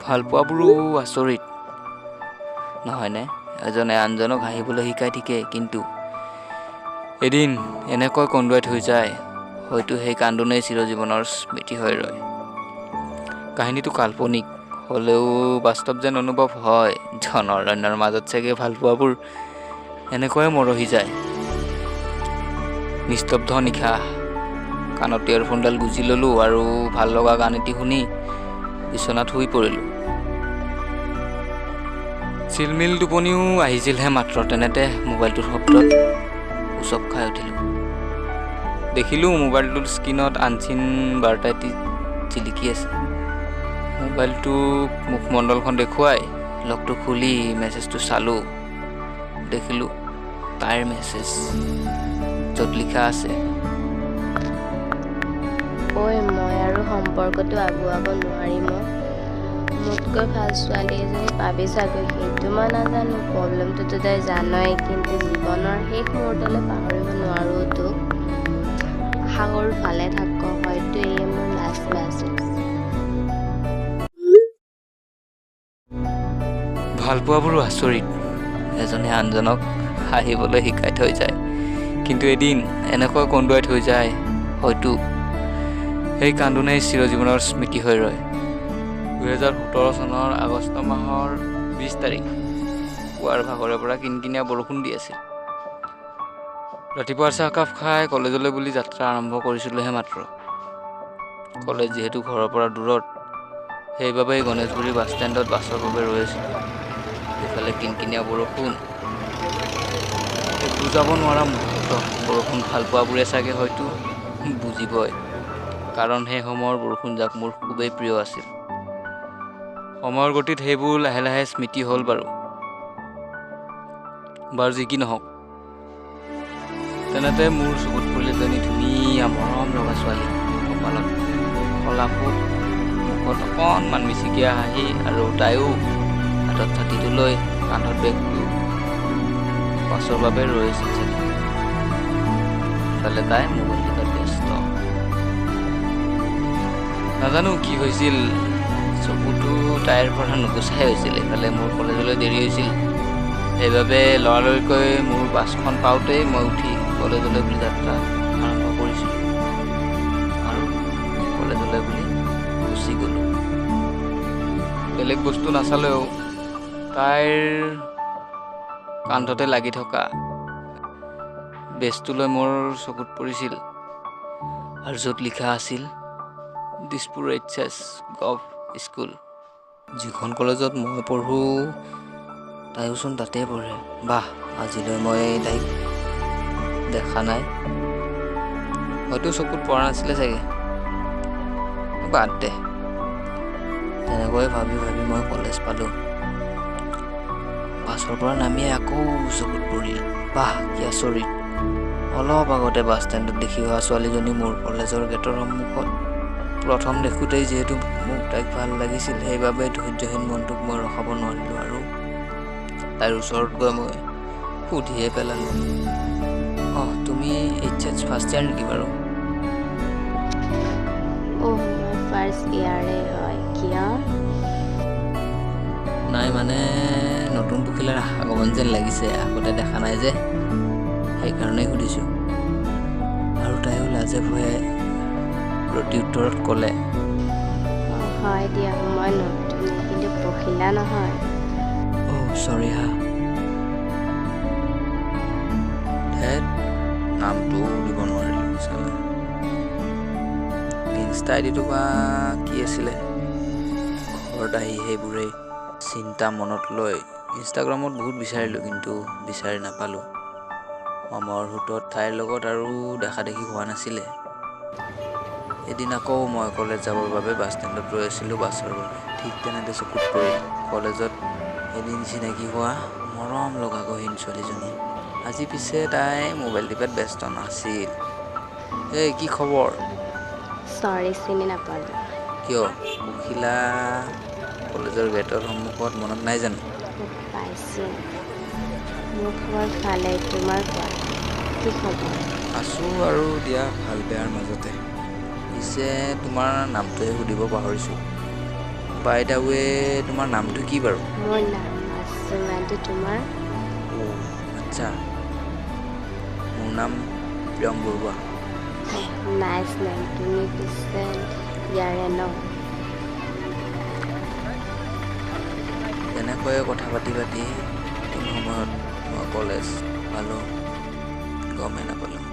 ভালপোৱাবোৰো আচৰিত নহয়নে? এজনে আনজনক হাঁহিবলৈ শিকাই ঠিকেই, কিন্তু এদিন এনেকৈ কন্দুৱাই থৈ যায়, হয়তো সেই কান্দোনেই চিৰজীৱনৰ স্মৃতি হৈ ৰয়। কাহিনীটো কাল্পনিক হ'লেও বাস্তৱ যেন অনুভৱ হয়। জনঅৰণ্যৰ মাজত চাগে ভালপোৱাবোৰ এনেকৈয়ে মৰহি যায়। নিস্তব্ধ নিশা, কাণত ইয়েৰফোনডাল গুজি ল'লোঁ আৰু ভাল লগা গান এটি শুনি বিচনাত শুই পৰিলোঁ। চিলমিল টোপনিও আহিছিলহে মাত্ৰ, তেনেতে মোবাইলটোৰ শব্দত উচপ খাই উঠিলোঁ। দেখিলোঁ মোবাইলটোৰ স্ক্ৰীণত আনচিন বাৰ্তা এটি জিলিকি আছে। মোবাইলটোক মুখমণ্ডলখন দেখুৱাই লকটো খুলি মেছেজটো চালোঁ। দেখিলোঁ তাইৰ মেছেজ, য'ত লিখা আছে, ঐ, মই আৰু সম্পৰ্কটো আগুৱাব নোৱাৰিম অ'। মোতকৈ ভাল ছোৱালী এজনী পাবি চাগৈ, সেইটো মই নাজানো। প্ৰব্লেমটোতো তই জানই, কিন্তু জীৱনৰ শেষ মুহূৰ্তলৈ পাহৰিব নোৱাৰোঁ তোক। আশা কৰোঁ ভালে থাক, হয়তো এয়ে মোৰ লাষ্ট মেছেজ। ভালপোৱাবোৰো আচৰিত, এজনে আনজনক হাঁহিবলৈ শিকাই থৈ যায়, কিন্তু এদিন এনেকৈ কন্দুৱাই থৈ যায়, হয়তো সেই কান্দোনেই চিৰজীৱনৰ স্মৃতি হৈ ৰয়। 2017 চনৰ আগষ্ট মাহৰ 20 তাৰিখ, পুৱাৰ ভাগৰে পৰা কিনকিনীয়া বৰষুণ দি আছিল। ৰাতিপুৱাৰ চাহকাপ খাই কলেজলৈ বুলি যাত্ৰা আৰম্ভ কৰিছিলোঁহে মাত্ৰ। কলেজ যিহেতু ঘৰৰ পৰা দূৰত, সেইবাবেই গণেশগুৰি বাছ ষ্টেণ্ডত বাছৰ বাবে ৰৈ আছিলোঁ। ইফালে কিনকিনীয়া বৰষুণ, বুজাব নোৱাৰা মুহূৰ্ত। বৰষুণ ভালপোৱাবোৰে চাগে হয়তো বুজিবই, কাৰণ সেই সময়ৰ বৰষুণজাক মোৰ খুবেই প্ৰিয় আছিল। সময়ৰ গতিত সেইবোৰ লাহে লাহে স্মৃতি হ'ল বাৰু। বাৰু যি কি নহওক, তেনেতে মোৰ চকুত পৰিল এজনী ধুনীয়া মৰম লগা ছোৱালী। কপালত কলা ফোট, মুখত অকণমান মিচিকীয়া হাঁহি, আৰু তাইও হাতত ছাতিটো লৈ কান্ধত বেগটো বাছৰ বাবে ৰৈ আছিল চাগে। ইফালে তাই মোবাইল টিপাত ব্যস্ত। নাজানো কি হৈছিল, চকুটো তাইৰ পৰা নুগুচাই হৈছিল। ইফালে মোৰ কলেজলৈ দেৰি হৈছিল, সেইবাবে লৰালৰিকৈ মোৰ বাছখন পাওঁতেই মই উঠি কলেজলৈ বুলি যাত্ৰা আৰম্ভ কৰিছিলোঁ আৰু কলেজলৈ বুলি গুচি গ'লোঁ। বেলেগ বস্তু নাচালেও তাইৰ কান্ধতে লাগি থকা বেজটোলৈ মোৰ চকুত পৰিছিল, আৰু য'ত লিখা আছিল Dispur H S gov school. যিখন কলেজত মই পঢ়োঁ, তাইওচোন তাতেই পঢ়ে। বাহ, আজিলৈ মই তাইক দেখা নাই, হয়তো চকুত পৰা নাছিলে চাগে। বাদ দে। তেনেকৈ ভাবি ভাবি মই কলেজ পালোঁ। বাছৰ পৰা নামিয়ে আকৌ চকুত পৰিল, বাহ কি আচৰিত! অলপ আগতে বাছ ষ্টেণ্ডত দেখি অহা ছোৱালীজনী মোৰ কলেজৰ গেটৰ সন্মুখত। প্ৰথম দেখোঁতেই যিহেতু মোক তাইক ভাল লাগিছিল, সেইবাবে ধৈৰ্যহীন মনটোক মই ৰখাব নোৱাৰিলোঁ আৰু তাইৰ ওচৰত গৈ মই সুধিয়ে পেলালোঁ, অঁ, তুমি এইচ এছ ফাৰ্ষ্ট ইয়াৰ নেকি বাৰু? অ', মই ফাৰ্ষ্ট ইয়াৰে হয়। কিয়? নাই মানে, নতুন পখিলাৰ আগমন যেন লাগিছে, আগতে দেখা নাই যে, সেইকাৰণেই সুধিছোঁ। আৰু তাইও লাজে ভয়ে প্ৰত্যুত্তৰত ক'লে, হয় দিয়া, মই নতুন, কিন্তু পখিলা নহয়। অ' চৰি হা। ধেত, নামটোও দিব নোৱাৰিলোঁ চালা। ইনষ্টা আইডিটো বা কি আছিলে? ঘৰত আহি সেইবোৰেই চিন্তা মনত লৈ ইনষ্টাগ্ৰামত বহুত বিচাৰিলোঁ, কিন্তু বিচাৰি নাপালোঁ। সময়ৰ সোঁতত তাইৰ লগত আৰু দেখা দেখি হোৱা নাছিলে। এদিন আকৌ মই কলেজ যাবৰ বাবে বাছ ষ্টেণ্ডত ৰৈ আছিলোঁ বাছৰ বাবে। ঠিক তেনেতে চকুত পৰিল কলেজত এদিন চিনাকি হোৱা মৰম লগা গহীন ছোৱালীজনী। আজি পিছে তাই মোবাইল টিপাত ব্যস্ত নাছিল। এই, কি খবৰ? চৰি, চিনি নাপালোঁ। কিয়? পখিলা কলেজৰ গেটৰ সন্মুখত, মনত নাই জানো? পাইছোঁ। মোৰ খবৰ ভালেই, তোমাৰ কোৱা, কি খবৰ? আছোঁ আৰু দিয়া, ভাল বেয়াৰ মাজতে। পিছে তোমাৰ নামটোহে সুধিব পাহৰিছোঁ। বাই the ৱে, তোমাৰ নামটো কি বাৰু? মোৰ নাম আচুমাইটো, তোমাৰ? অ' আচ্ছা, মোৰ নাম প্ৰিয়ম বৰুৱা। নাইচ নাম। তুমি পিছে ইয়াৰে ন? তেনেকৈয়ে কথা পাতি পাতি কোন সময়ত মই কলেজ পালোঁ গমেই নাপালোঁ।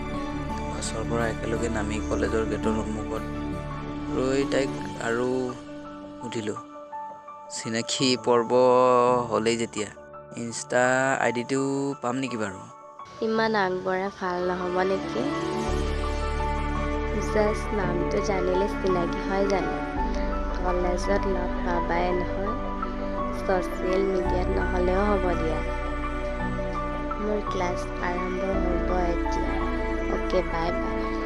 বাছৰ পৰা একেলগে নামি কলেজৰ গেটৰ সন্মুখত ৰৈ তাইক আৰু সুধিলোঁ, চিনাকি পৰ্ব হ'লেই যেতিয়া ইনষ্টা আই ডিটো পাম নেকি বাৰু? ইমান আগবঢ়া ভাল নহ'ব নেকি? জাষ্ট নামটো জানিলে চিনাকি হয় জানো? কলেজত লগ পাবাই নহয়, ছ'চিয়েল মিডিয়াত নহ'লেও হ'ব দিয়া। মোৰ ক্লাছ আৰম্ভ হ'ব এতিয়া। Okay, bye bye.